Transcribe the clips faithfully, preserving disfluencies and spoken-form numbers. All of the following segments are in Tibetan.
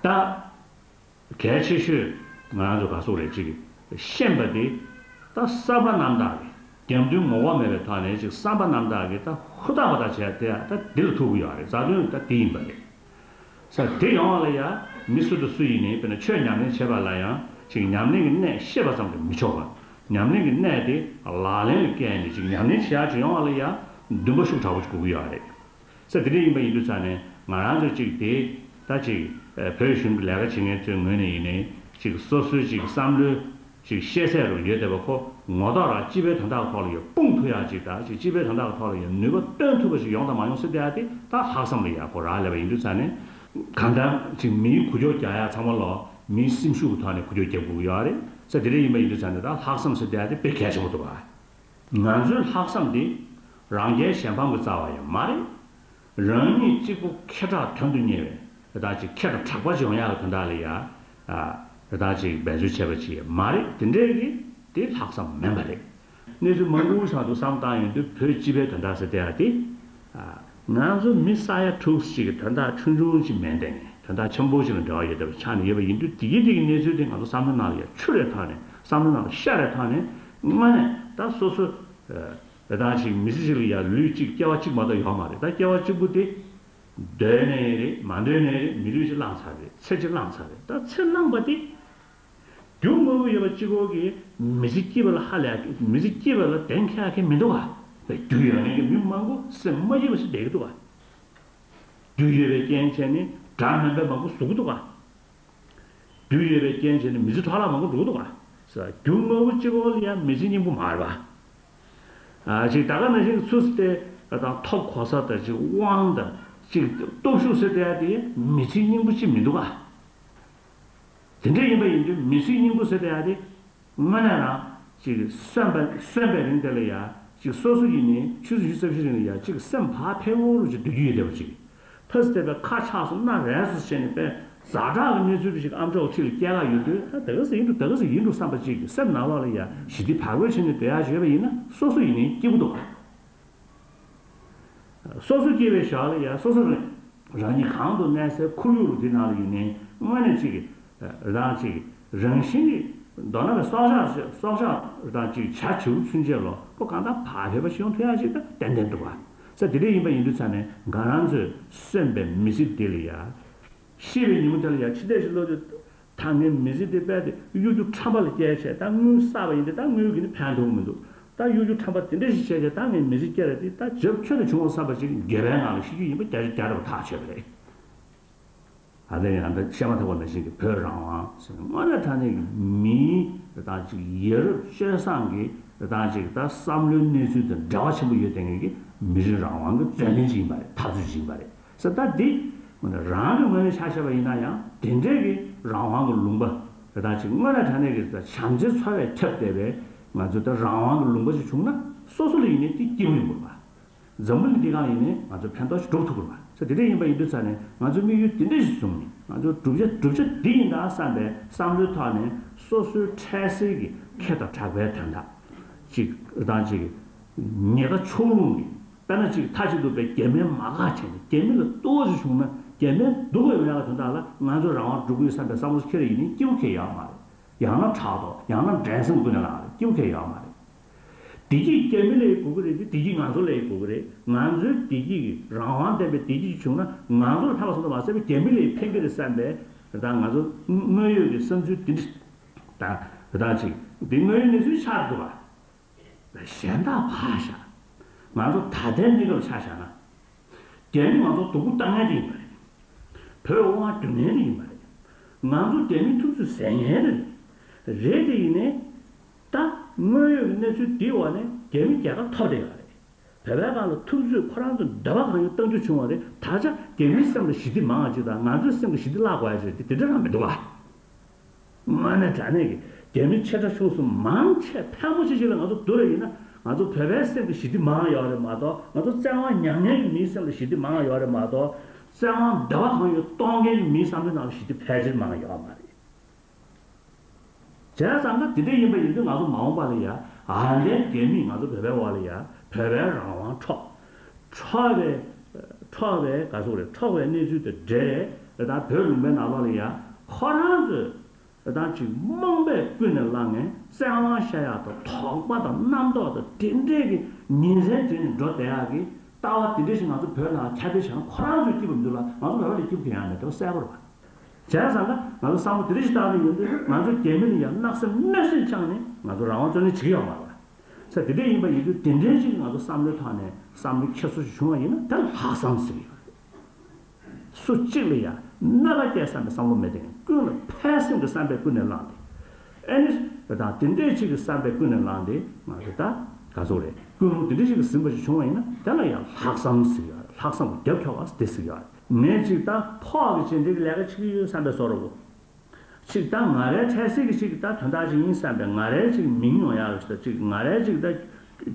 ད་གལ་ཆེ་ཤོས་ང་རང་ཚོ་ག་སོག་རེད་ཅིག་ཤེས་པ་དེ་ད་བསམ་པ་རྣམ་དག་གི་རྒྱབ་མདུན་ངོ་བོ་མེད་པའི་ཐོག་ནས་ཅིག་བསམ་པ་རྣམ་དག་གི་ད་ཧུར་ཐག་པ་ཐག་བྱས་ཏེ་ད་འདི་ལ་ཐུག་གི་ཡོད་རེད། རྩ་དོན་ད་འདི་ཡིན་པ་རེད། ས་དེ་ཡོང་བ་ལ་ཡང་མི་སུ་དང་སུ་ཡིན་ནའི་དཔེར་ན་ཆོས་ཉམས་ལེན་བྱེད་པ་ལ་ཡང་ཅིག་ཉམས་ལེན་གྱི་གནད་ཤེས་པ་ཙམ་གྱིས་མི་ཆོག་པ། ཉམས་ལེན་གྱི་གནད་དེ་ལག་ལེན་ལ་བཀལ་ནས་ཅིག་ཉམས་ལེན་བྱེད་ཡག་ཅིག་ཡོང་བ་ལ་ཡང་འདུན་པ་ཤུགས་དྲག་པོ་ཅིག་དགོས་ཀྱི་ཡོད་རེད། ས་དེ་འདྲ་ཡིན་པ་ཡིན་དུས་ཙང་ནས་ང་རང་ཚོ་ཅིག་དེ་ད་ཅིག་བོད་གཞུང་གི་ལས་ཀ་བྱེད་མཁན་ཚོའི་ངོས་ནས་ཡིན་ནའི་ཅིག་སོ་སོའི་ཅིག་བསམ་བློའི་ཅིག་ཤེས་ཚད་རུ་ཡོད་བསྡད་པ་ཁོ་ངོ་ཐོག་རང་སྤྱི་པའི་དོན་དག་ཐོག་ལ་ཡང་སྤུངས་ཐུབ་ཡག་ཅིག་དང་ཅིག་སྤྱི་པའི་དོན་དག་ཐོག་ལ་ཡང་ནུས་པ་བཏོན་ཐུབ་པ་ཅིག་ཡོང་དང་མ་ཡོང་ཟེར་བསྡད་ཡག་དེ་ད་ལྷག་བསམ་ལ་ཡག་པོ་རག་ལས་པ་ཡིན་དུས་ཙང་ནས་གང་ལྟར་ཅིག་མིའི་འགུལ་སྐྱོད་རྒྱག་ཡག་ཚང་མ་ལོ་མིའི་སེམས་ཤུགས་ཀྱི་ཐོག་ནས་འགུལ་སྐྱོད་རྒྱག་དགོས་ཀྱི་ཡོད་རེད། ས་དེ་འདྲ་ཡིན་པ་ཡིན་དུས་ཙང་ནས་ད་ལྷག་བསམ་ཟེར་བསྡད་ཡག་དེ་དཔེ་གལ་ཆེན་པོ་འདུག་ག་ང་ཚོའི་ལྷག་བསམ་དེ་རང་རྒྱལ་གཞན་ཕམ་གྱི་རྩ་བ་ཡང་མ་རེད། རང་ཉིད་གཅིག་པུ་ཁེ་གྲགས་དོན་དུ་གཉེར་བའི་རེ་ད་ཅིག་ཁེ་གྲགས་དྲག་པོ་ཅིག་ཡོང་ཡག་གི་དོན་དག་ལ་ཡ། རེ་ད་ཅིག་འབད་རྩོལ་བྱས་པ་ཅིག་མ་རེད། དེ་འདྲས་ཀྱི་དེ་ལྷག་བསམ་མིན་པ་རེད། གནས་ཚུལ་མང་པོ་ཞིག་ཏུ་བསམ་བཏང་ཡོང་དུས་བོད་སྤྱི་པའི་དོན་དག་ཟེར་བསྡད་ཡག་དེ། ང་ཚོ་མི་ས་ཡ་དྲུག་ཅིག་གི་དོན་དག་ཆུང་ཆུང་ཅིག་མིན་དེ་ནས་དོན་དག་ཆེན་པོ་ཞིག་ལ་འབྲེལ་བ་ཡོད་བསྡད་པ་ཆགས་ནས་ཡོད་པ་ཡིན་དུས་དེ་གི་དེ་གི་གནས་ཚུལ་དེ་ང་ཚོ་བསམ་བློའི་ནང་ལ་ཡ་ཆུ་རེ་ཐོག་ནས་བསམ་བློའི་ནང་ལ་ཤ་རེ་ཐོག་ནས་དངོས་གནས་ད་སོ་སོ། རེ་ད་ཅིག་མི་ཚེ་གཅིག་ལ་ཡ་ལུས་གཅིག་སྐྱེ་བ་གཅིག་མ་གཏོགས་ཡོད་མ་རེད། ད་སྐྱེ་བ་གཅིག་པུ་དེ་འདོད་ནའི་རེད་མ་འདོད་ནའི་རེད་མི་ལུས་ཅིག་བླངས་ཚར་རེད། ཚེ་གཅིག་བླངས་ཚར་རེད། ད་ཚེ་བླངས་པ་དེ་རྒྱུ་དངོས་པོ་ཡོད་པ་གཅིག་པོ་གིས་མི་ཚེ་སྐྱིད་པ་ལ་ཧ་ལས་མི་ཚེ་སྐྱིད་པ་ལ་གདེང་འཁེལ་མཁན་མི་འདུག་ག་རྒྱུ་ཡོད་མཁན་གྱི་མི་མང་པོ་སེམས་མ་སྐྱིད་པ་ཞིག་བསྡད་ཀྱི་འདུག་ག་རྒྱུ་ཡོད་པའི་རྐྱེན་བྱས་ནས་དགྲ་དམན་པ་མང་པོ་ཟུག་གི་འདུག་ག་རྒྱུ་ཡོད་པའི་རྐྱེན་བྱས་ནས་མི་ཚེ་འཕྲོ་བརླག་མང་པོ་འགྲོ་གི་འདུག་ག་ས་རྒྱུ་དངོས་པོ་གཅིག་པོ་ལ་ཡང་མི་ཚེ་སྙིང་པོ་མ་རེད་པ། ཨ་ཅིག་ད་ག་ནང་བཞིན་ཚུལ་དེ་དང་ཐོབ་གོ་ས་དང་ཅིག་དབང་དང་ཅིག་སྟོབས་ཤུགས་ཟེར་བསྡད་ཡ་དེ་མི་ཚེ་སྙིང་པོ་ཅིག་མི་འདུག་ག་དེ་འདྲ་ཡིན་པ་ཡིན་དུས་མི་ཚེ་སྙིང་པོ་ཟེར་བསྡད་ཡ་དེ་དངོས་གནས་རང་ཅིག་གསོན་པ་གསོན་པའི་རིང་དེ་ལ་ཡ་ཅིག་སོ་སོ་ཡིན་ནའི་ཆུ་ཚོད་བཞི་རྩ་བཞི་རིང་ལ་ཡ་ཅིག་སེམས་བག་ཕེབས་པོ་རུ་ཅིག་སྡོད་རྒྱུ་ཡོད་བསྡད་པ་ཅིག་ཕ་སི་དེ་བས་ཁ་ཆག་སོང་སྣ་རལ་སོང་བྱས་ནས་དཔེ་ཛ་དྲག་གི་གནས་ཚུལ་དེ་ཞིག་ཨམ་ཅོག་ཁྲིད་ལ་སྐྱེལ་ག་ཡོང་དུས་ད་དེ་ག་ཟེ་ཡིན་འགྲོ་དེ་ག་ཟེ་ཡིན་འགྲོ་བསམ་པ་ཅིག་གི་སེམས་ནང་ལོགས་ལ་ཡ་ཞི་བདེ་བག་ཕེབས་བྱས་ནས་སྡོད་ཡ་ཞིག་ཡོད་པ་ཡིན་ན་སོ་སོ་ཡིན་ནའི་སྐྱིད་པོ་འདུག་སོ་སོ་སྐྱིད་པའི་ཞོར་ལ་ཡ་སོ་སོ་རང་ཉིད་གང་དུ་གནས་སའི་ཁོར་ཡུག་རུ་དེ་ནང་ལ་ཡིན་ནའི་དངོས་གནས་ཅིག་གི་རང་ཅིག་རང་བཞིན་གྱི་མདོར་ན་བའི་སྲོག་ཆགས་སྲོག་ཆགས་རང་ཅིག་བྱ་བྱིའུ་ཚུན་ཆད་ལོ་ཁོ་གང་ལྟར་བག་ཕེབས་པ་ཞིག་ཡོང་ཐུབ་ཡ་ཅིག་ད་ཏན་ཏན་འདུག་བ། ས་དེ་འདྲ་ཡིན་པ་ཡིན་དུས་ཙང་ནས་ང་རང་ཚོས་གསོན་པའི་མི་ཚེ་འདི་ལ་ཡ། ཤི་བའི་ཉིན་མོ་དེ་ལ་ཡ་ཕྱི་བལྟས་ཤིག་ལོག་དུས་ད་ངའི་མི་ཚེ་འདི་རྦད་དེ་གཡོ་སྒྱུ་ཁྲམ་པ་ལ་སྐྱེལ་བྱས་ད་དངུལ་བསགས་པ་ཡིན་ཏེ་ད་དངུལ་གྱིས་ནི་ཕན་ཐོགས་མི་འདུག་ད་གཡོ་སྒྱུ་ཁྲམ་པ་དེ་འདྲ་ཞིག་བྱས་བྱས་ད་ངའི་མི་ཚེ་སྐྱེལ་ར་དེ་ད་རྒྱབ་ཁྱོན་ནས་བྱུང་བ་བསམ་པ་ཞིག་འགྱོད་པའི་ངང་ལ་ཤི་རྒྱུ་ཡིན་པ་རྒྱ་ཆེ་རྒྱ་རབ་ཐག་ཆོད་པ་རེད། ཨ་ནི་ཡང་ད་བཤད་མ་ཐག་པ་ནང་བཞིན་གྱི་བོད་རང་དབང་ཟེར་ན་དངོས་གནས་དྲང་གནས་ཀྱི་མིའི་རེ་ད་ཅིག་ཡ་རབས་སྤྱོད་བཟང་གི་རེ་ད་ཅིག་ད་བསམ་བློའི་གནས་ཚུལ་དང་འབྲེལ་བ་ཆེན་པོ་ཡོད་བསྡད་མཁན་གྱི་མི་རིགས་རང་དབང་གི་མཛད་རྗེས་ཅིག་ཡིན་པ་རེད། འཐབ་རྩོད་ཅིག་ཡིན་པ་རེད། ཟེར་ད་འདི་རང་གི་ངོས་ནས་ཆ་བཞག་པ་ཡིན་ན་ཡང་དེ་འདྲའི་གི་རང་དབང་གི་ལུང་པ་རེ་ད་ཅིག་དངོས་གནས་དྲང་གནས་ཀྱི་བྱམས་བརྩེའི་འཚོ་བས་ཁྱབ་བསྡད་པའི་ང་ཚོ་ད་རང་དབང་གི་ལུང་པ་ཞིག་བྱུང་ན་སོ་སོ་ལ་ཡིན་ནའི་དེ་སྐྱིད་པོ་ཡོང་དགོས་པ། འཛམ་བུ་གླིང་འདི་སྒང་ཡིན་ནའི་ང་ཚོ་ཕན་ཐོགས་ཤིག་སྒྲུབ་ཐུབ་དགོས་པ། ས་དེ་འདྲ་ཡིན་པ་ཡིན་དུས་ཙང་ནས་ང་ཚོ་དམིགས་ཡུལ་དེ་འདྲ་ཞིག་བཟུང་ནས་ང་ཚོ་བསྒྲུབ་བྱ་བསྒྲུབ་བྱ་འདི་ཡིན་ད་བསམ་པའི་བསམ་བློའི་ཐོག་ནས་སོ་སོའི་འཕྲལ་སེལ་གྱི་ཁེ་དང་གྲགས་པའི་དོན་དག་ཅིག་རེ་ད་ཅིག་ཉེན་ཁ་ཕྱོགས་ལྷུང་གི་དཔེར་ན་ཅིག་མཐའ་གཅིག་ཏུ་པའི་རྒྱ་མིར་མ་དགའ་བྱས་ནས་རྒྱ་མི་ལ་གཏོར་བ་ཞིག་བྱུང་ན་རྒྱ་མིར་སྡུག་པའི་ཡོང་ཡག་གི་དོན་དག་ལ་ང་ཚོ་རང་དབང་སྒྲུབ་ཀྱི་ཡོད་བསམ་པའི་བསམ་བློ་ཁྱེར་ཡིན་ནའི་སྐྱིད་པོ་ཁྱེར་ཡོད་མ་རེད། ཡང་ན་ཕྲག་དོག་ཡང་ན་འགྲན་སེམས་ཀུན་ནས་ལངས་རེད། སྐྱིད་པོ་ཁྱེར་ཡོད་མ་རེད། བདེ་སྐྱིད་རྒྱ་མི་ལ་དགོས་ཀྱི་རེད་དེ་བདེ་སྐྱིད་ང་ཚོ་ལ་དགོས་ཀྱི་རེད། ང་ཚོའི་བདེ་སྐྱིད་ཀྱི་རང་དབང་ལྡན་པའི་བདེ་སྐྱིད་ཅིག་བྱུང་ན་ང་ཚོ་ལ་ཕན་པ་སོང་དུས་མ་ཟད་པའི་རྒྱ་མི་ལ་ཕན་གྱི་རེད་བསམ་པའི་རེ་ད་ང་ཚོ་དངོས་ཡོད་ཀྱི་བསམ་ཚུལ་འདི་འདྲ་དང་རེ་ད་ཅིག་འདི་དངོས་ཡོད་གནས་ཚུལ་ཆགས་འདུག་ག་གཞན་དག་ཕར་བཞག་ང་ཚོ་ད་ལྟའི་གནས་སྐབས་ཆ་བཞག་ན། རྒྱ་མི་ང་ཚོ་སྡུག་པོ་བཏང་མཁན་དེ་ཡིན་པ་རེད། བོད་དབང་སྒྱུར་མཁན་དེ་ཡིན་པ་རེད། ང་ཚོ་རྒྱ་མིའི་ཐུབ་ཚོད་ཟ་མཁན་དེ་རེད། རེད་དེ་ཡིན་ནའི། ད་དངོས་ཡོད་ཀྱི་གནས་ཚུལ་འདིའི་འོག་ནས་རྒྱ་མི་རྒྱལ་ཁ་ཐོབ་བསྡད་ཡོད་རེད། བོད་པའི་སྒང་ལ་ཐུབ་ཚོད་ཁོ་རང་ཚོ་འདོད་པ་གང་ཡོད་གཏང་རྒྱུ་བྱུང་བ་རེད། ད་ཆ་རྒྱ་མིའི་སེམས་ལ་ཞི་བདེ་མང་བ་ཅིག་དང་ང་ཚོའི་སེམས་ལ་ཞི་བདེ་བརླག་དགོས་ཡ་ཅིག་རེད་དེ་དེ་འདྲ་རང་མི་འདུག་ག་དངོས་གནས་དྲང་གནས་ཀྱི་རྒྱ་མི་ཆེ་ཕྲ་ཆུང་གསུམ་མང་ཆེ་ཕལ་མོ་ཆེ་ཞིག་ལ་ང་ཚོ་བསྡུར་བ་ཡིན་ན་ང་ཚོ་བོད་པའི་སེམས་ཀྱི་ཞི་བདེ་མང་ཡོད་རེད་མ་གཏོགས་ང་ཚོ་བཙན་དབང་ཉར་མཁན་གྱི་མིའི་སེམས་ལ་ཞི་བདེ་མང་ཡོད་རེད་མ་གཏོགས་བཙན་དབང་འདོད་པ་གང་ཡོད་གཏོང་མཁན་གྱི་མིའི་བསམ་བློའི་ནང་ལ་ཞི་བདེ་ཕལ་ཆེར་མང་ཡོད་མ་རེད། བྱས་ཙང་ཀ་དེ་འདྲ་ཡིན་པ་ཡིན་དུས་ང་ཚོ་མ་འོངས་པ་ལ་ཡ་ཨ་ལས་རྒྱ་མིས་ང་ཚོ་བོད་པའི་འོག་ལ་ཡ་བོད་པའི་རང་དབང་འཕྲོག་འཕྲོག་པའི་འཕྲོག་པའི་ག་ཟེར་དགོས་རེད། འཕྲོག་པའི་གནས་ཚུལ་དང་འབྲེལ་ དེ་ལྟར་བོད་ལུང་པའི་ནང་ལོགས་ལ་ཡ་ཁོ་རང་ཚོས་དེ་ལྟར་ཅིག་རྨོངས་པས་ཀུན་ནས་བསླངས་ནས་བཙན་དབང་ཤ་ཡག་དང་དོགས་པ་དང་རྣམ་རྟོག་དང་དེ་འདྲས་ཀྱི་ཉིན་མཚན་དེ་ནས་འགྲོ་བསྡད་ཡག་གི་ལྟ་བ་དེ་འདྲས་ཞིག་ང་ཚོ་བོད་ནང་ཁྱབ་སྤེལ་བྱས་ན་ཁོ་རང་ཚོས་སྐྱིད་པ་མི་འདུག་ལ། ང་ཚོ་བོད་པ་ལ་སྐྱིད་པ་གང་ཡང་མེད། དེ་བ་གསལ་པོ་རེད་བ། བྱས་ཙང་ད་ང་ཚོ་བསམ་བློ་དེ་འདྲ་ཞིག་བཏང་ནས་ཡོང་དུས་ང་ཚོའི་རྒྱ་མི་ལ་ཡང་སྣག་སེམས་གནོད་སེམས་བཅངས་ནས་ང་ཚོ་རང་དབང་རྩོད་ལེན་བྱེད་ཀྱི་ཡོད་མ་རེད། ས་དེ་འདྲ་ཡིན་པ་ཡིན་དུས་དེ་འདྲའི་ཞིག་ང་ཚོ་བསམ་བློའི་ཐོག་ནས་བསམ་བློ་འཁྱེར་སོ་ཞིག་བྱུང་བ་ཡིན་ན་དེ་ལ་ལྷག་བསམ་ཟེར་གྱི་ཡོད་རེད། སུ་གཅིག་ལ་ཡང་གནོད་པ་སྐྱེལ་བསམ་པའི་བསམ་བློ་མེད་དེ་ཀུན་ལ་ཕན་སེམས་ཀྱི་བསམ་པས་ཀུན་ནས་བསླངས་ཏེ། ཨེ་ནི། དེ་དང་དེ་འདྲའི་ཞིག་གི་བསམ་པས་ཀུན་ནས་བསླངས་ཏེ་ང་ཚོ་ད་ག་ཚོད་རེད། ཀུན་སློང་དེ་འདྲ་ཞིག་གི་ཟིན་པ་ཞིག་བྱུང་བ་ཡིན་ན་དེ་ལ་ཡང་ལྷག་བསམ་ཟེར་གྱི་ཡོད་རེད། ལྷག་བསམ་གྱི་རྒྱབ་འཁྱོག་པ་དེ་ཟེར་གྱི་ཡོད་རེད། ངས་ཅིག་ད་ཕོགས་ཀྱི་ཅི་འདྲའི་ལས་ཀ་བྱེད་ཀྱི་ཡོད་བསམ་པའི་བཟོ་འདྲ་བོ། ཅིག་ད་ང་རའི་འཕྲལ་སེལ་གྱི་ཅིག་ད་དོན་དག་ཅིག་ཡིན་བསམ་པའི་ང་རའི་ཅིག་མིང་ཡོང་ཡག་རེད་ད། ཅིག་ང་རའི་ཅིག་ད་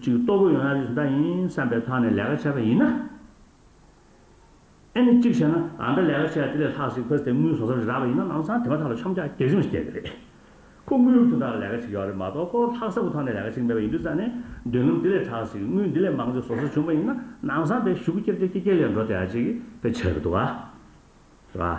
ཅིག་ལྟོ་གོས་ཡོང་ཡག་རེད་ད་ཡིན་བསམ་པའི་ཐོག་ནས་ལས་ཀ་བྱས་པ་ཡིན་ན། ཨེ་ནི་ཅིག་བྱས་ན་ཨ་ད་ལས་ཀ་བྱས་དེ་ལས་ལྷག་ཞིག་ཁོས་དེ་དངུལ་བཟོ་ས་ཞིག་རག་པ་ཡིན་ན་ལམ་སང་དེ་མ་ཐག་ལ་ཆོམ་རྒྱག་རྒྱག་ཆུང་ཞིག་རྒྱག་གི་རེད། ཁོ་དངུལ་དོན་དག་ལ་ལས་ཀ་བྱེད་ཀྱི་ཡོད་རེད་མ་གཏོགས་ཁོ་ལྷག་བསམ་གྱི་ཐོག་ནས་ལས་ཀ་བྱེད་ཀྱི་མེད་པ་ཡིན་དུས་ཙང་ནས་མདུན་ལམ་འདི་ལས་དྲག་ཞིག་དངུལ་འདི་ལས་མང་ཙམ་བཟོ་ས་བྱུང་བ་ཡིན་ན་ལམ་སང་དེ་ཞུ་གུ་ཀྱེར་ཀྱེར་ཀྱེར་ཀྱེར་ལས་འགྲོ་བསྡད་ཡག་ཅིག་དཔེ་ཆགས་ཀྱི་འདུག་ཨ། རེད་བ།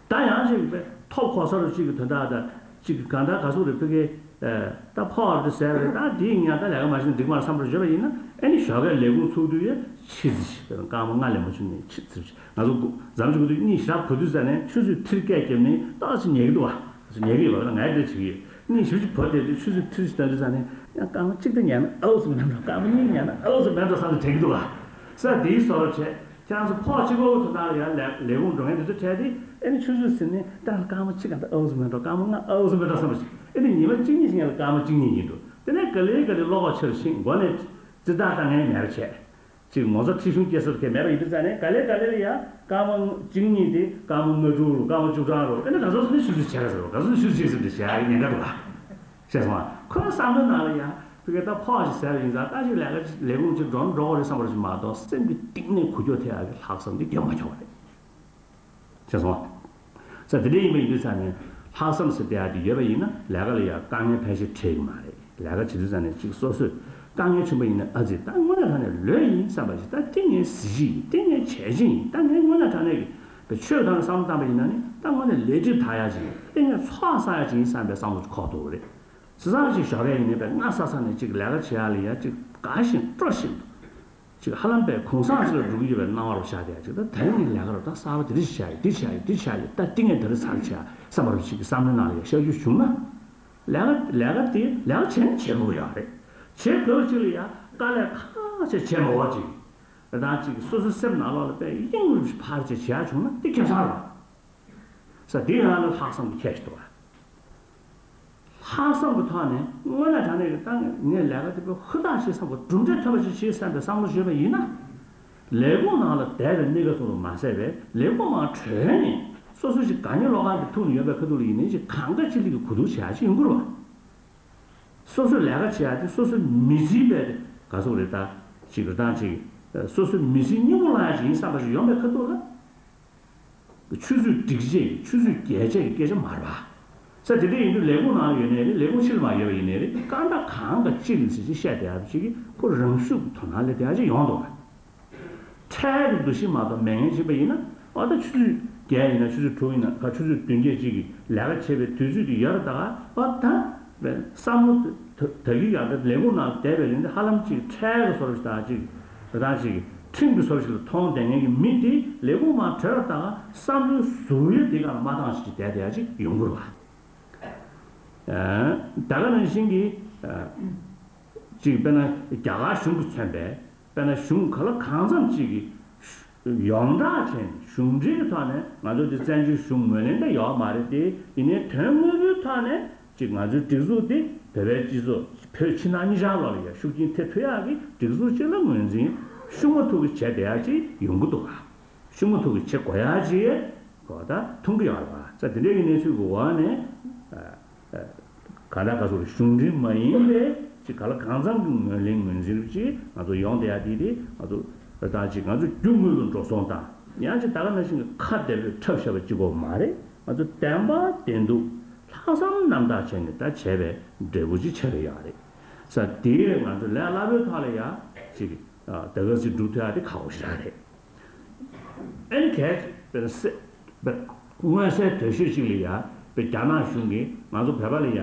ད་ཡང་ཅིག་དཔེ་ཐོབ་གོ་ས་རུ་ཅིག་གི་དོན་དག་དང་ཅིག་གི་གང་ལྟར་ག་ཟུག་རེད་ཕ་གི། ད་ཕོགས་རེད་ཟེར་རེད། ད་དེའི་ཉག་ད་ལས་ཀ་མ་བྱེད་ན་འགྲིག་མ་རེད་བསམ་པར་བརྗོད་པ་ཡིན་ན་ཨེ་ནི་ཞོགས་ཀས་ལས་ཁུངས་ཚུགས་དུས་ཡ་ཕྱི་ཙི་ཞིག་དཔེར་ན་སྐར་མ་ལྔ་ལས་མ་བྱུང་ནས་ཕྱི་ཙི་ཞིག་ང་ཚོ་འཛམ་གླིང་ཚུགས་དུས་གཉིད་ཞག་བུ་དུས་ཙ་ནས་ཆུ་ཚོད་ཁྲིར་སྐད་བརྒྱབ་ནས་ཏག་ཅིག་ཉལ་གི་འདུག་བ། ཉལ་གི་ཡོད་པ་ང་ཡི་འདྲ་བྱེད་ཀྱི་ཡོད། གཉིད་ཞིབ་ཅིག་བུ་དེ་དུས་ཆུ་ཚོད་ཁྲིར་ཞིག་ལྟ་དུས་ཙ་ནས་ཡང་སྐར་མ་གཅིག་ད་ཉལ་ན་ཨའུ་ཙམ་མེད་འགྲོ། སྐར་མ་གཉིས་ཉལ་ན་ཨའུ་ཙམ་མེད་འགྲོ་བསམ་ནས་དྲན་གི་འདུག་བ། ས་དེའི་བཟོ་འདྲ་བྱས། ཁྱེད་རང་ཚོ་ཕོགས་གཅིག་པོ་དེ་དག་ལ་ཡང་ལས་ལས་ཁུངས་འགྲོ་མཁན་དེ་ཚོ་འཕྲད་དེ་ཨེ་ནི་ཆུ་ཚོད་ཟིན་ནས་ད་སྐར་མ་གཅིག་ག་འདྲ་ཨའུ་ཙམ་མེད་འགྲོ། སྐར་མ་ལྔ་ཨའུ་ཙམ་མེད་འགྲོ་བསམ་པ་ཞིག་ཨེ་ནི་ཉི་མ་གཅིག་གཉིས་ཤིག་ཡང་ལ་སྐར་མ་གཅིག་གཉིས་ཡིན་འགྲོ། དེ་ནས་ག་ལེ་ག་ལེ་བློ་ཁོག་ཆེ་རུ་ཕྱིན་མགོ་ནས་ཙི་ཏག་ཏག་ངས་མེད་པ་བྱས། ཅིག་ངོ་ཚ་ཁྲི་གཞུང་སྐྱེ་སར་གས་མེད་པ་ཡིན་དུས་ཙ་ནས་ག་ལེ་ག་ལེ་ལ་ཡང་སྐར་མ་གཅིག་གཉིས་དེ་སྐར་མ་ལྔ་དྲུག་རུ་སྐར་མ་བཅུ་གྲངས་རུ་ཨེ་ནི་ག་ཚོད་ཚོད་ནས་ཆུ་ཚོད་བྱས་ག་ཟེར་རོ། ག་ཚོད་ཆུ་ཚོད་བྱས་ཟེར་དེ་བྱས་ཡ་ཉེན་ཁ་འདུག་ག་ཤེས་སོང་ཨ། ཁོའི་བསམ་བློའི་ནང་ལ་ཡང་ཕ་གི་ད་ཕོགས་ཤིག་ཟེར་བ་ཡིན་ཙང་ད་ཅིག་ལས་ཀ་ལས་ཁུངས་ཅིག་འགྲོ་ན་འགྲོ་དགོས་རེད་བསམ་པ་ཞིག་མ་གཏོགས་སེམས་ཀྱི་གཏིང་ནས་འགུལ་སྐྱོད་ཐེབས་ཡག་གི་ལྷག་བསམ་དེ་རྒྱབ་མ་ཆོག་པ་རེད། ཤེས་སོང་ཨ། ས་དེ་འདྲ་ཡིན་པ་ཡིན་དུས་ཙང་ནས་ལྷག་བསམ་ཟེར་བསྡད་ཡག་དེ་ཡོད་པ་ཡིན་ན་ལས་ཀ་ལ་ཡང་དཀའ་ངལ་ཕལ་ཆེར་འཕྲད་ཀྱི་མ་རེད། ལས་ཀ་བྱེད་དུས་ཙང་ནས་ཅིག་སོ་སོས་དཀའ་ངལ་བྱུང་པ་ཡིན་ན་ཨ་ཙི་ད་དངོས་གནས་དྲང་གནས་ལོས་ཡིན་བསམ་པ་ཞིག་ད་དེ་ངའི་གཟི་བརྗིད་ཡིན། དེ་ངའི་བྱས་རྗེས་ཡིན། ད་ངའི་དངོས་གནས་དྲང་གནས་ཀྱི་ཆོས་དང་བསམ་བློ་བཏང་པ་ཡིན་ན་ནི་ད་དངོས་གནས་ལས་སྒྲིབ་དག་ཡག་ཅིག་ཡིན། དེ་ངས་ཚོགས་བསགས་ཡག་ཅིག་ཡིན་བསམ་པའི་བསམ་བློ་ཅིག་འཁོར་ཐུབ་པ་རེད། བྱས་ཙང་ཅིག་ཞོགས་ཀས་ཡིན་ནའི་དཔེ་སྔ་ས་ས་ནས་ཅིག་ལས་ཀ་བྱེད་ཡག་ལ་ཡ་ཅིག་དགའ་བཞིན་སྤྲོ་བཞིན་དུ་ཅིག་ཧ་ལམ་པའི་གུང་སེང་ཅིག་ལ་འགྲོ་གི་ཡོད་པའི་སྣང་བ་རུ་ཤར་བསྡད་ཡག་ཅིག་ད་དེ་རིང་གི་ལས་ཀ་རུ་ད་གསར་པ་འདི་འདྲ་ཞིག་བྱ་ཡི་འདི་བྱ་ཡི་འདི་བྱ་ཡི་ད་འདི་ངས་འདི་འདྲ་ཚར་བྱ་བསམ་པ་རུ་ཅིག་གི་བསམ་བློའི་ནང་ལ་ཡ་ཤར་རྒྱུ་བྱུང་ན། ལས་ཀ་ལས་ཀ་དེ་ལས་ཀ་བྱས་ན་བྱེད་དགོས་ཡག་རེད། བྱེད་དགོས་ཅིག་ལ་ཡ་དཀའ་ལས་ཁག་ཆེ་བྱེད་མ་དགོས་ཅིག་ད་ཅིག་སོ་སོའི་སེམས་ནང་ལོགས་ལ་དཔེ་གཡེང་རུ་ཕར་ཅིག་བྱེད་ཡག་བྱུང་ན་དེ་ཁེ་བཟང་རེད། ས་དེ་ཡང་ལ་ལྷག་བསམ་གྱི་ཁྱད་ཞིག་འདུག་བ། ལྷག་བསམ་གྱི་ཐོག་ནས་དངོས་གནས་དྲང་གནས་ཀྱི་ད་ངས་ལས་ཀ་དེ་དཔེ་ཧུར་ཐག་བྱེད་བསམ་པ་གྲུབ་འབྲས་ཐོན་པ་ཞིག་བྱེད་བསམ་པའི་བསམ་བློ་ཞིག་ཡོད་པ་ཡིན་ན། ལས་ཁུངས་ནང་ལ་བསྡད་པའི་གནས་སྐབས་སུ་མ་ཟད་པའི་ལས་ཁུངས་མར་གྲོལ་ནས་སོ་སོ་ཞིག་དགའ་ཉེ་བློ་དཀར་གྱི་ཐུག་ནས་ཡོད་པའི་ཁ་ཐུག་ལ་ཡིན་ནའི་ཞིག་གང་དགའ་ཅི་ལེགས་ཀྱི་གོ་བསྡུར་བྱེད་ཡག་ཞིག་ཡོང་གི་རེད་བ། སོ་སོས་ལས་ཀ་བྱེད་ཡག་དེ་སོ་སོའི་མི་ཚེའི་དཔེ་དེ་ག་ཟེར་དགོས་རེད་ད། ཅིག་རེ་སྟངས་ཅིག་སོ་སོའི་མི་ཚེའི་སྙིང་པོ་བླངས་ཡག་ཅིག་ཡིན་བསམ་པ་ཞིག་ཡོང་པའི་ཁ་ཐུག་ལ། ཆུ་ཚོད་འགྲིག་བྱེད་ཆུ་ཚོད་རྒྱས་བྱེད་ཀྱི་སྐད་ཆ་མ་རེད་པ། ས་དེ་འདྲ་ཡིན་དུས་ལས་ཁུངས་ནང་ཡོད་ནའི་རེད། ལས་ཁུངས་ཕྱིར་མ་ཡོད་པ་ཡིན་ནའི་རེད། སྐར་མ་གང་ག་གཅིག་ལ་ཟེར་ཅིག་བཤད་བསྡད་ཡག་ཅིག་གིས་ཁོ་རང་ཤུགས་ཀྱི་དོ་སྣང་སླེབས་བསྡད་ཡག་ཅིག་ཡོང་འདུག་ག་འཕྲལ་གྱི་འདུ་ཤེས་མ་གཏོགས་མེད་མཁན་ཅིག་ཡིན་ན་ཨ་ད་ཆུ་ཚོད་བརྒྱད་ཡིན་ན་ཆུ་ཚོད་དྲུག་ཡིན་ན་ག་ཆུ་ཚོད་བདུན་བརྒྱད་ཅིག་གི་ལས་ཀ་བྱེད་པའི་དུས་ཚོད་དེ་ཡོད་རེད་ད། ཨ་ད། བསམ་བློ་དེ་དག་གི་ཡང་ད་ལས་ཁུངས་ནང་བསྡད་པའི་ལན་དེ་ཧ་ལམ་ཅིག་འཕྲལ་གྱི་བཟོ་འདྲ་ཞིག་དང་ཅིག་རེ་སྟངས་ཅིག་ཁྲིམས་ཀྱི་བཟོ་འདྲ་ཞིག་ལ་མཐོང་བསྡད་མཁན་གྱི་མི་དེ་ལས་ཁུངས་མར་གྲོལ་བ་དང་བསམ་བློའི་ཟུར་ཡོད་དེ་གང་ལ་མ་བཏང་ཞིག་བསྡད་བསྡད་ཡག་ཅིག་ཡོང་གི་རེད་བ། ད་ག་ནང་བཞིན་གྱི་ཅིག་དཔེར་ན་རྒྱ་གར་གཞུང་གིས་མཚོན་པའི། དཔེར་ན་གཞུང་ག་ལ་གང་འཚམ་ཅིག་གིས་ཡོངས་གྲགས་བྱས་ནས་གཞུང་འབྲེལ་གྱི་ཐོག་ནས་ང་ཚོ་འདི་བཙན་བྱོལ་གཞུང་ངོས་ལེན་ད་ཡོད་མ་རེད་དེ། ཡིན་ནའི་དོན་དངོས་པོའི་ཐོག་ནས་ཅིག་ང་ཚོའི་སྒྲིག་འཛུགས་འདི་བོད་པའི་སྤྱི་ཚོགས་བོད་ཕྱི་ནང་གཉིས་ཆར་ལོགས་ལ་ཡ་ཤུགས་རྐྱེན་ཐེབས་ཐུབ་ཡག་གི་སྒྲིག་འཛུགས་ཅིག་ལ་ངོས་འཛིན་ཤུགས་མ་ཐུག་གི་བྱས་བསྡད་ཡག་ཅིག་ཡོང་གི་འདུག་ག་ཤུགས་མ་ཐུག་གི་བྱེད་དགོས་ཡག་ཅིག་གོ་ད་མཐོང་གི་ཡོད་རེད་བ། ས་དེ་འདྲའི་གི་གནས་ཚུལ་གི་འོག་ནས། གང་ལྟར་ག་ཚོད་གཞུང་འབྲེལ་མ་ཡིན་པའི་ཅིག་ག་ལ་གང་འཚམ་གྱི་ངོས་ལེན་ངོས་འཛིན་རིགས་ཅིག་ང་ཚོ་ཡོང་བསྡད་ཡ་དེ་དེ་ང་ཚོ་ད་ཅིག་ང་ཚོ་རྒྱུ་དངོས་ལ་འགྲོ་སོང་དང་ཡང་ཅིག་ད་ག་ནང་བཞིན་གྱི་ཁ་བདེ་པོས་འཁྲབ་བཞག་པ་གཅིག་པོ་མ་རེད། ང་ཚོ་བདེན་པ་བདེན་སྡུག་ལྷག་བསམ་རྣམ་དག་བྱས་ནས་ད་བྱས་པའི་འབྲས་བུ་ཅིག་ཆགས་ཀྱི་ཡོད་རེད། ས་དེ་ང་ཚོ་ལས་སླ་པོའི་ཐོག་ལ་ཡ་ཅིག་ད་ག་ཅིག་སྒྲུབ་ཐུབ་ཡ་དེ་ཁག་པོ་ཞིག་རེད། ཨེ་ནི་གལ་ཏེ་དཔེར་ན་སེ། པའི་མངོན་གསལ་དོད་ཤོས་ཅིག་ལ་ཡ་པའི་རྒྱ་ནག་གཞུང་གིས་ང་ཚོ་བོད་པ་ལ་ཡ་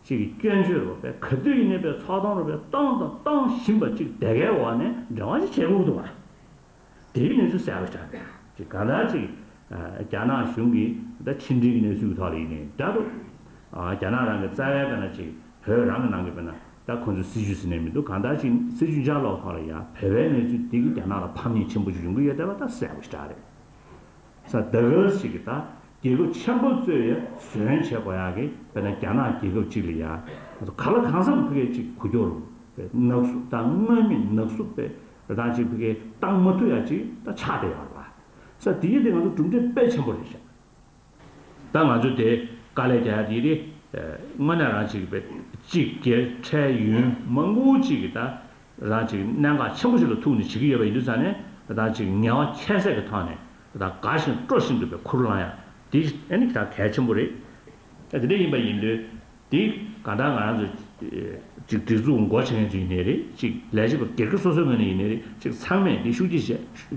ཅིག་སྐྱོན་བརྗོད་རོགས་པའི་ག་དུས་ཡིན་ནའི་པའི་ཚོགས་གཏོང་རོགས་པའི་གཏོང་དང་གཏོང་བཞིན་པ་ཅིག་དེ་གའི་འོག་ནས་འབྲེལ་བ་ཅིག་བྱེད་དགོས་འདུག་བ། དེའི་གནས་ཚུལ་གསལ་པོ་ཆགས་ཀྱི་ཅིག་གང་ལྟར་ཅིག་རྒྱ་ནག་གཞུང་གིས་ད་ཕྱི་འབྲེལ་གྱི་གནས་ཚུལ་གྱི་ཐོག་ལ་ཡིན་ནའི་འདྲ་འདུག་རྒྱ་ནག་རང་གི་རྩ་བའི་དཔེར་ན་ཅིག་བོད་རང་གི་ནང་གི་དཔེར་ན་ད་ཁོང་ཚོའི་སྲིད་ཇུས་ཟེར་ནས་མི་འདུག་གང་ལྟར་ཅིག་སྲིད་ཇུས་འཇགས་སློག་ཐོག་ལ་ཡང་བོད་པའི་གནས་ཚུལ་འདི་གི་རྒྱ་ནག་ལ་ཕམ་ཉེས་ཆེན་པོ་ཞིག་ཡོང་གི་ཡོད་བསྡད་པ་ད་གསལ་པོ་ཞིག་རེད། ས་ད་ག་ཞིག་གི་ད་རྒྱལ་ཁབ་ཆེན་པོ་གཙོས་ཡ་ཟོན་བྱེད་དགོས་ཡག་གི་དཔེར་ན་རྒྱ་ནག་རྒྱལ་ཁབ་ཅིག་ལ་ཡ་ག་ལ་གང་འཚམ་ཕ་གིའི་ཅིག་འགུལ་སྐྱོད་རུ་ནག་སུབ་དང་མངོན་མེད་ནག་སུབ་པའི་རང་ཅིག་ཕ་གིའི་བཏང་མ་ཐུབ་ཡ་ཅིག་ད་ཆགས་བསྡད་ཡོད་རེད་བ། ས་དེ་ཡི་དེ་ང་ཚོ་གྲུབ་འབྲས་དཔེ་ཆེན་པོ་རེད་ཤག་ད་ང་ཚོ་དེ་དཀའ་ལས་རྒྱག་ཡ་དེ་རེད། དངོས་གནས་རང་ཅིག་པའི་གཅིག་སྒེར་ཁྲལ་ཡུན་མང་པོ་ཅིག་གི་ད་རང་ཅིག་གནད་འགག་ཆེན་པོ་ཞིག་ལ་ཐུག་ནས་བྱེད་ཀྱི་ཡོད་པ་ཡིན་དུས་ཙང་ནས་ད་ཅིག་ངལ་བ་ཁྱད་བསད་ཀྱི་ཐོག་ནས་ད་དགའ་ཞིང་སྤྲོ་བཞིན་དུ་པའི་ཁུར་བླངས་ཡ་དེ་ཨ་ནི་ད་གལ་ཆེན་པོ་རེད། ད་དེ་འདྲ་ཡིན་པ་ཡིན་དུས། དེ་གང་ལྟར་ང་རང་ཚོ་ཅིག་སྒྲིག་འཛུགས་འགོ་ཆེ་མཁན་ཚོ་ཡིན་ནའི་རེད། ཅིག་ལས་བྱེད་པ་སྒེར་གྱི་སོ་སོའི་ངོས་ནས་ཡིན་ནའི་རེད། ཅིག་ཚང་མས་འདི་ཤུགས་ཀྱིས་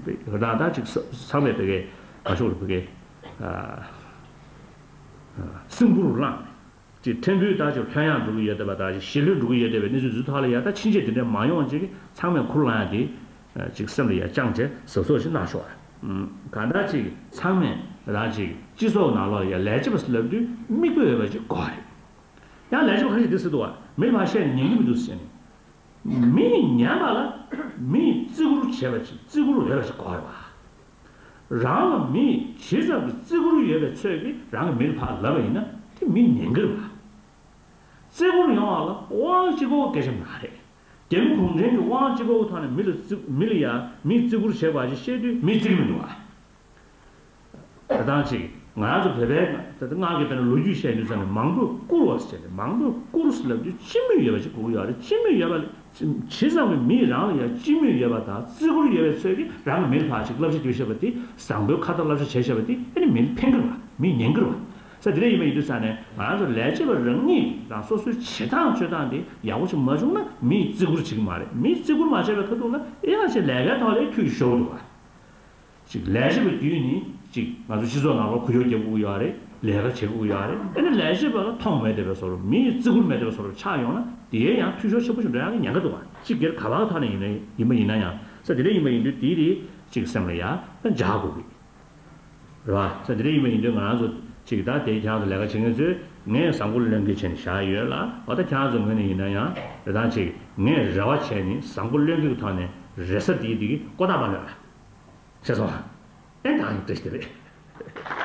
བྱས་རང་ད་ཅིག་ཚང་མས་བོད་སྐད་ག་ཤོག་རེད་བོད་སྐད་སྲིན་བུར་ལངས། ཅིག་ཕྲན་བུ་ད་ཅིག་ལྷོད་ཡངས་འགྲོ་གི་ཡོད་བསྡད་པ་དང་ཞི་ལྷོད་འགྲོ་གི་ཡོད་བསྡད་པའི་གནས་ཚུལ་འདི་ཚོའི་ཐོག་ལ་ཡ་ད་ཕྱིན་ཆད་དེ་འདྲ་མ་ཡོང་བ་ཅིག་ཚང་མས་ཁུར་ལངས་ཡ་དེ་ཅིག་སེམས་ལ་ཡ་བཅངས་བྱས་གཟབ་གཟབ་ཞིག་གནང་ཤོག་ཨ། གང་ལྟར་ཅིག་ཚང་མས་རང་ཅིག་སྤྱི་ཚོགས་ནང་ལོགས་ལ་ཡ་ལས་བྱེད་པ་ལབ་དུས་མིག་དཔེ་འོས་པ་ཅིག་དགོས་རེད། ཡང་ལས་བྱེད་པ་ཁ་ཤས་འདི་ཟེར་འདུག་བ། མི་ལ་ཕར་བཤད་ནས་ཉན་གྱི་མི་འདུག་ཟེར་ནས། མི་ཡིས་ཉན་པ་ལ་མི་ཡིས་བརྩི་བཀུར་བྱེད་པ་ཅིག་བརྩི་བཀུར་འོས་པ་ཅིག་དགོས་རེད་བ། རང་ལ་མི་ཡིས་ཇི་ཙམ་གྱི་བརྩི་བཀུར་ཡོད་པའི་ཚོད་ཀྱིས་རང་གི་མི་ལ་ཕར་ལབ་པ་ཡིན་ན་དེ་མི་ཉན་གྱི་རེད་བ། བརྩི་བཀུར་ཡོང་བ་ལ་དབང་གཅིག་པོ་གལ་ཆེན་མ་རེད། རྒྱལ་བ་གུང་ཁྲན་གྱིས་དབང་གཅིག་པོའི་ཐོག་ནས་མི་ལ་བརྩི་མི་ལ་ཡ་མིས་བརྩི་བཀུར་བྱེད་དགོས་ཞེས་བཤད་དུས་མིས་བརྩི་གི་མི་འདུག་བ། ད་ཐེངས་གཅིག་ང་རང་ཚོ་བོད་པའི་ད་ལྟ་སྔར་གྱི་དཔེར་ན་ལོ་རྒྱུས་བཤད་དུས་ཙམ་ནས་མང་པོས་བཀུར་བ་ཟེར་ནས་མང་པོས་བཀུར་ཟེར་ལབ་དུས་སྤྱི་མོས་ཡོད་པ་ཞིག་དགོས་ཀྱི་ཡོད་རེད། སྤྱི་མོས་ཡོད་པ་ལ་ཇི་ཙམ་གྱི་མིས་རང་ལ་ཡང་སྤྱི་མོས་ཡོད་པ་དང་བརྩི་བཀུར་ཡོད་པའི་ཚོད་ཀྱིས་རང་གི་མི་ལ་ཕར་ཅིག་བསླབ་བྱ་བྱེད་ཤེས་པ་དེ་བཟང་པོའི་ཁ་ཏ་བསླབ་བྱ་བྱེད་ཤེས་པ་དེ་ཨ་ནི་མི་ལ་ཕན་གྱི་རེད་བ། མིས་ཉན་གྱི་རེད་བ། ས་དེ་འདྲ་ཡིན་པ་ཡིན་དུས་ཙང་ནས་ང་རང་ཚོ་ལས་བྱེད་པ་རང་ཉིད་རང་སོ་སོའི་བྱེད་སྟངས་སྤྱོད་སྟངས་དེ་ཡག་པོ་ཞིག་མ་བྱུང་ན་མིས་བརྩི་བཀུར་བྱེད་ཀྱི་མ་རེད། མིས་བརྩི་བཀུར་མ་བྱས་པའི་ཁ་ཐུག་ལ་ཨེ་ཡང་ཅིག་ལས་ཀའི་ཐོག་ལ་འཐུས་ཤོར་འདུག་བ། ཅིག་ལས་བྱེད་པ་བརྒྱུད་ནས་ཅིག་ང་ཚོ་སྤྱི་ཚོགས་ནང་ལ་ཁུ་བྱུག་རྒྱག་དགོས་ཀྱི་ཡོད་རེད། ལས་ཀ་བྱེད་དགོས་ཀྱི་ཡོད་རེད། ཨ་ནི་ལས་བྱེད་པ་ལ་མཐོང་མེད་བསྡད་པའི་བཟོ་འདྲ་མིའི་བརྩི་བཀུར་མེད་བསྡད་པའི་བཟོ་འདྲ་ཆགས་ཡོང་ན་དེའི་ཡང་འཐུས་ཤོར་ཆེན་པོ་ཞིག་འགྲོ་ཡག་གི་ཉེན་ཁ་འདུག་བ། སྤྱི་སྒེར་ག་པར་ཐོག་ནས་ཡིན་ན་ཡིན་པ་ཡིན་ན་ཡང་ས་དེ་འདྲ་ཡིན་པ་ཡིན་དུས་དེའི་རིགས་ཅིག་སེམས་ལ་ཡ་འཇགས་དགོས་ཀྱི་རེད་བ། ས་དེ་འདྲ་ཡིན་པ་ཡིན་དུས་ང་རང་ཚོ་ཅིག་ད་དེ་ཁྱེད་རང་ཚོ་ལས་ཀ་བྱེད་མཁན་ཚོས་ངས་བཟང་པོ་བློས་འགེལ་བྱས་ནས་བཞག་ཡོད་ལ་འོ་ད་ཁྱེད་རང་ཚོ་ངོས་ནས་ཡིན་ན་ཡང་རེ་སྟངས་ཅིག་ངས་རེ་བ་བྱས་ནས་བཟང་པོ་བློས་འགེལ་གྱི་ཐོག་ནས་རེ་ས་དེའི་དེ་གི་ཀོ་ད་མ་ལོས་ལ། ཤེས་སོང་ཨ། ཨེ་ད་ཡིན་བཀྲ་ཤིས་བདེ་ལེགས།